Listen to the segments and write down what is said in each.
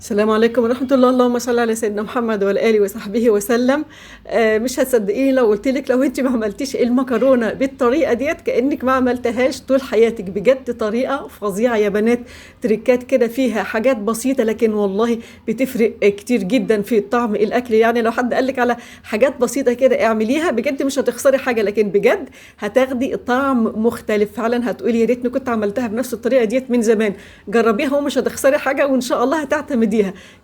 السلام عليكم ورحمة الله، اللهم صل على سيدنا محمد وعلى آله وصحبه وسلم. مش هتصدقيني لو قلت لك لو انت ما عملتيش المكرونة بالطريقة ديت كأنك ما عملتهاش طول حياتك. بجد طريقة فظيعة يا بنات، تريكات كده فيها حاجات بسيطة لكن والله بتفرق كتير جدا في طعم الأكل. يعني لو حد قال لك على حاجات بسيطة كده اعمليها بجد مش هتخسري حاجة، لكن بجد هتاخدي طعم مختلف فعلا. هتقولي يا ريتني كنت عملتها بنفس الطريقة ديت من زمان. جربيها ومش هتخسري حاجة وإن شاء الله هتعتمديها.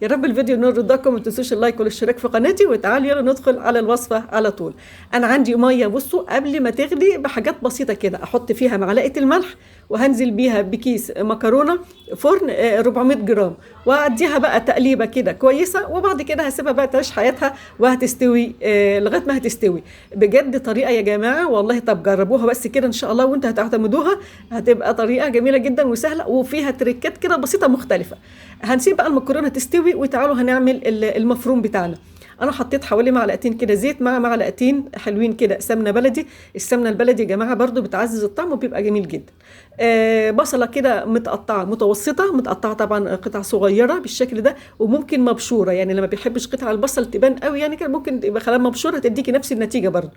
يا رب الفيديو ينور رضاكم، ما تنسوش ال like والاشتراك في قناتي، وتعالوا يلا ندخل على الوصفة على طول. انا عندي مية، بصوا قبل ما تغلي بحاجات بسيطة كده احط فيها معلقه الملح، وهنزل بيها بكيس مكرونه فرن 400 جرام، واديها بقى تقليبه كده كويسة، وبعد كده هسيبها بقى تعيش حياتها وهتستوي لغاية ما هتستوي. بجد طريقه يا جماعة والله، طب جربوها بس كده ان شاء الله وانتوا هتعتمدوها، هتبقى طريقه جميلة جدا وسهلة وفيها تريكات كده بسيطة مختلفة. هنسيب بقى المكرونه تستوي وتعالوا هنعمل المفروم بتاعنا. انا حطيت حوالي معلقتين كده زيت مع معلقتين حلوين كده سمنه بلدي. السمنة البلدي يا جماعة برضو بتعزز الطعم وبيبقى جميل جدا. بصله كده متقطعه متوسطه، متقطعه طبعا قطع صغيرة بالشكل ده، وممكن مبشوره، يعني لما بيحبش قطع البصل تبان قوي يعني كده ممكن تبقى خلاها مبشوره تديكي نفس النتيجة برضو.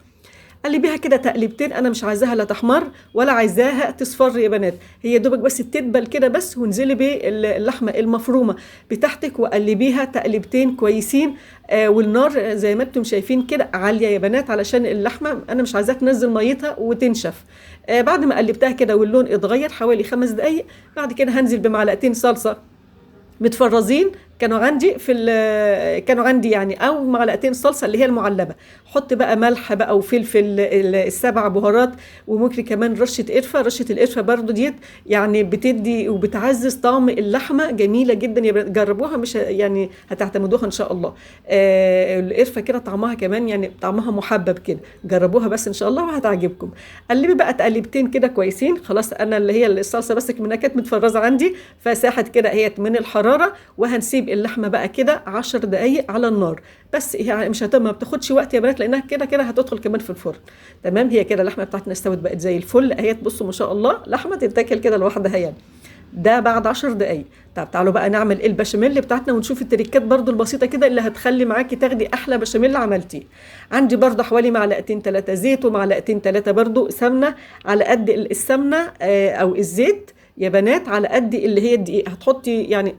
قلبيها كده تقليبتين، انا مش عايزاها لا تحمر ولا عايزاها تصفر يا بنات، هي دوبك بس تدبل كده بس، وانزلي باللحمه المفرومه بتاعتك وقلبيها تقليبتين كويسين. والنار زي ما انتم شايفين كده عالية يا بنات علشان اللحمة انا مش عايزاها تنزل ميتها وتنشف. بعد ما قلبتها كده واللون اتغير حوالي 5 دقايق، بعد كده هنزل بمعلقتين صلصه متفرزين كانوا عندي في كانوا عندي يعني، او معلقتين صلصه اللي هي المعلبه. حط بقى ملح بقى وفلفل، السبع بهارات، وممكن كمان رشه قرفه. رشه القرفه برضو ديت يعني بتدي وبتعزز طعم اللحمة، جميلة جدا يا بنات، جربوها مش يعني هتعتمدوها ان شاء الله. القرفه كده طعمها كمان يعني طعمها محبب كده، جربوها بس ان شاء الله وهتعجبكم. قلبي بقى تقلبتين كده كويسين. خلاص انا اللي هي الصلصه بس منها كانت متفرزه عندي فساحت كده هي من الحرارة، وهنسيب اللحمة بقى كده 10 دقايق على النار بس، يعني مش ما بتاخدش وقت يا بنات لانها كده كده هتدخل كمان في الفرن. تمام، هي كده اللحمة بتاعتنا استوت بقت زي الفل اهي، بصوا ما شاء الله لحمه تتاكل كده لوحدها يعني. ده بعد 10 دقايق. طب تعالوا بقى نعمل البشاميل بتاعتنا ونشوف التريكات برضو البسيطة كده اللي هتخلي معاكي تاخدي احلى بشاميل عملتيه. عندي برضو حوالي معلقتين 3 زيت ومعلقتين 3 برضو سمنه، على قد السمنة او الزيت يا بنات، على قد اللي هي الدقيق. هتحطي يعني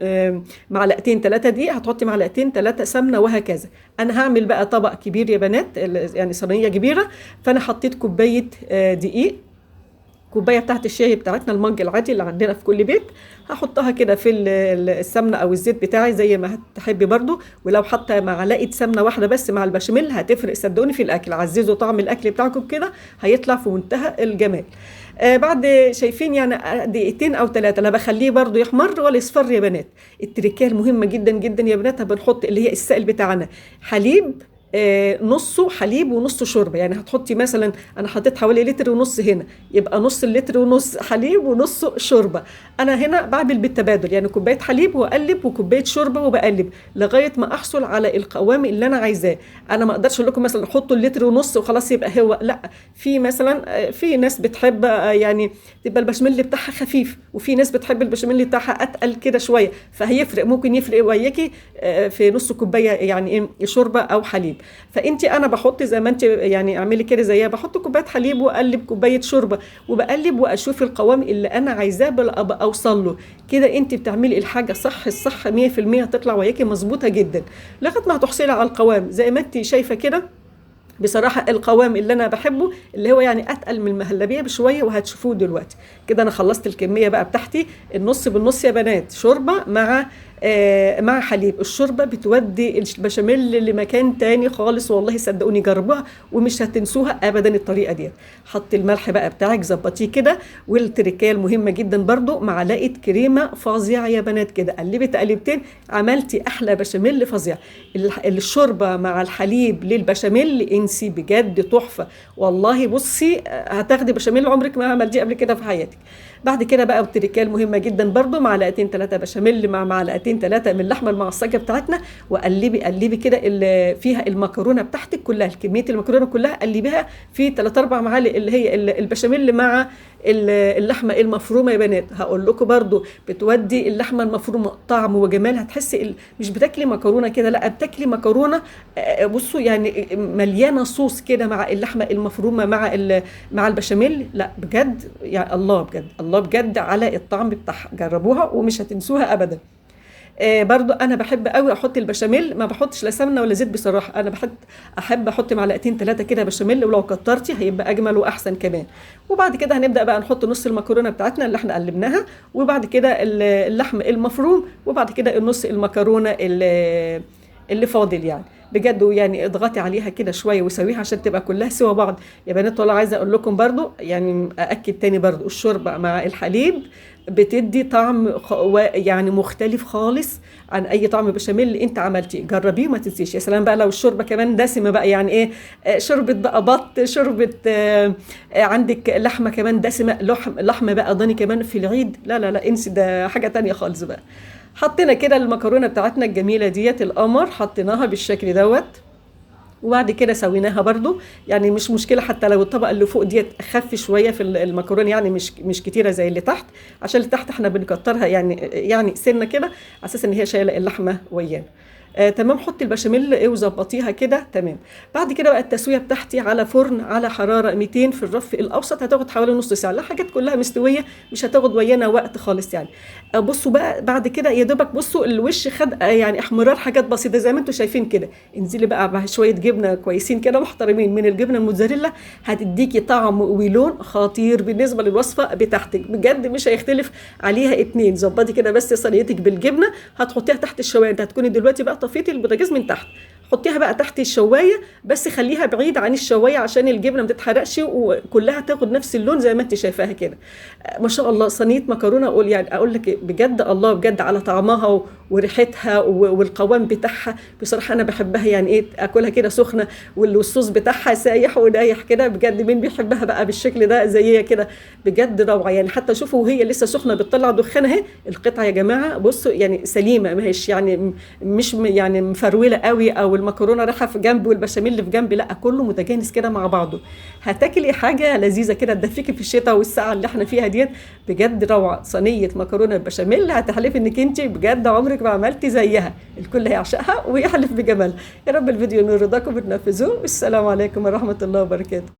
معلقتين 3 دقيق، هتحطي معلقتين 3 سمنه وهكذا. انا هعمل بقى طبق كبير يا بنات، يعني صينية كبيرة، فانا حطيت كوباية دقيق، كوباية بتاعت الشاي بتاعتنا المج العادي اللي عندنا في كل بيت، هحطها كده في السمنة او الزيت بتاعي زي ما هتحبي برضو. ولو حتى معلقه سمنه واحدة بس مع البشاميل هتفرق صدقوني في الاكل، عززوا طعم الاكل بتاعكم كده هيطلع في منتهى الجمال. بعد شايفين يعني دقيقتين او 3، لا بخليه برضو يحمر ولا يصفر يا بنات. التريكه المهمة جدا جدا يا بنات، بنحط اللي هي السائل بتاعنا حليب، نصه حليب ونصه شوربة. يعني هتحطي مثلا، انا حطيت حوالي لتر ونص هنا، يبقى نص اللتر ونص حليب ونصه شوربة. انا هنا بعمل بالتبادل، يعني كوباية حليب واقلب وكوبايه شوربة وبقلب لغاية ما احصل على القوام اللي انا عايزاه. انا ما اقدرش اقول لكم مثلا حطوا اللتر ونص وخلاص يبقى هو، لا، في مثلا في ناس بتحب يعني تبقى البشاميل بتاعها خفيف، وفي ناس بتحب البشاميل بتاعها اتقل كده شوية، فهيفرق، ممكن يفرق وياكي في نص كوباية يعني ايه شوربة او حليب. فانت انا بحط زي ما انت يعني اعملي كده زيها، بحط كوباية حليب واقلب كوباية شوربة وبقلب واشوف القوام اللي انا عايزاه اوصل له كده. انت بتعملي الحاجة صح الصح 100%، هتطلع وياكي مظبوطة جدا لغاية ما هتحصلي على القوام زي ما انت شايفه كده. بصراحة القوام اللي انا بحبه اللي هو يعني اتقل من المهلبيه بشوية، وهتشوفوه دلوقتي كده. انا خلصت الكمية بقى بتاعتي النص بالنص يا بنات، شوربة مع حليب. الشوربة بتودي البشاميل لمكان تاني خالص والله، صدقوني جربوها ومش هتنسوها ابدا الطريقة ديت. حطي الملح بقى بتاعك ظبطيه كده. والتركيه المهمة جدا برضو معلقه كريمة فظيعة يا بنات كده، قلبي تقلبتين عملتي احلى بشاميل فظيع. الشوربة مع الحليب للبشاميل انسي بجد تحفة والله. بصي هتاخدي بشاميل عمرك ما عملتيه قبل كده في حياتك. بعد كده بقى التركية المهمة جدا برضو، معلقتين 3 بشاميل مع معلقتين 3 من اللحمة المعصجه بتاعتنا، وقلبي قلبي كده اللي فيها المكرونه بتاعتك كلها، كمية المكرونه كلها قلبيها في 3 4 معالق اللي هي البشاميل مع اللحمة المفرومه يا بنات. هقول لكم برضو بتودي اللحمة المفرومه طعم وجمال، هتحسي مش بتاكلي مكرونه كده، لا بتاكلي مكرونه بصوا يعني مليانة صوص كده مع اللحمة المفرومه مع البشاميل. لا بجد يعني الله بجد الله بجد على الطعم بتاعها، جربوها ومش هتنسوها ابدا. برضو انا بحب قوي احط البشاميل، ما بحطش لا سمنه ولا زيت بصراحة، انا احب احط معلقتين 3 كده بشاميل، ولو كترتي هيبقى اجمل واحسن كمان. وبعد كده هنبدا بقى نحط نص المكرونه بتاعتنا اللي احنا قلبناها، وبعد كده اللحم المفروم، وبعد كده النص المكرونه اللي فاضل يعني. بجد يعني اضغطي عليها كده شوية وسويها عشان تبقى كلها سوا بعض يا بنات. والله عايزه اقول لكم برضو يعني ااكد تاني برضو، الشوربة مع الحليب بتدي طعم يعني مختلف خالص عن اي طعم بشاميل اللي انت عملتيه، جربيه وما تنسيش. يا سلام بقى لو الشوربة كمان دسمة بقى، يعني ايه شوربة بقى بط، شوربة عندك لحمه كمان دسمة، لحمه بقى ضاني كمان في العيد، لا لا لا انسي، ده حاجة تانية خالص بقى. حطينا كده المكرونه بتاعتنا الجميلة ديت القمر، حطيناها بالشكل دوت، وبعد كده سويناها برضو، يعني مش مشكلة حتى لو الطبقة اللي فوق ديت اخف شوية في المكرونه، يعني مش كتيرة زي اللي تحت، عشان اللي تحت احنا بنكترها يعني سنة كده على اساس ان هي شايله اللحمة ويانا. تمام. حطي البشاميل وظبطيها كده تمام. بعد كده بقى التسوية بتاعتي على فرن على حرارة 200 في الرف الاوسط، هتاخد حوالي نص ساعة، لا حاجات كلها مستوية مش هتاخد ويانا وقت خالص يعني. بصوا بقى بعد كده يا دوبك بصوا الوش خد يعني احمرار حاجات بسيطة زي ما انتم شايفين كده. انزلي بقى بشوية جبنه كويسين كده محترمين من الجبنة الموتزاريلا، هتديكي طعم ولون خطير بالنسبة للوصفه بتاعتك، بجد مش هيختلف عليها اتنين. ظبطي كده بس صينيتك بالجبنه، هتحطيها تحت الشوايه، انت هتكوني دلوقتي بقى طفيتي البوتاجاز من تحت، حطيها بقى تحت الشوايه، بس خليها بعيد عن الشوايه عشان الجبنة ما تتحرقش وكلها تاخد نفس اللون زي ما انت شايفاها كده. ما شاء الله صينية مكرونه اقول يعني اقول لك بجد الله بجد على طعمها وريحتها والقوام بتاعها، بصراحة انا بحبها يعني ايه اكلها كده سخنة والصوص بتاعها سايح ونايح كده، بجد مين بيحبها بقى بالشكل ده زيها كده، بجد روعه يعني. حتى شوفوا وهي لسه سخنة بتطلع دخان اهي القطعة يا جماعة، بصوا يعني سليمة، ما هيش يعني مش يعني مفروله قوي او المكرونه رايحة في جنب والبشاميل في جنب، لا كله متجانس كده مع بعضه. هتاكلي حاجة لذيذة كده تدفيكي في الشتاء والساعة اللي احنا فيها ديت، بجد روعه. صينية مكرونه بشاميل هتحلفي انك انت بجد عمرك ما عملتي زيها، الكل هيعشقها ويحلف بجمالها. يا رب الفيديو ينور رضاكم وتنفذوه، والسلام عليكم ورحمة الله وبركاته.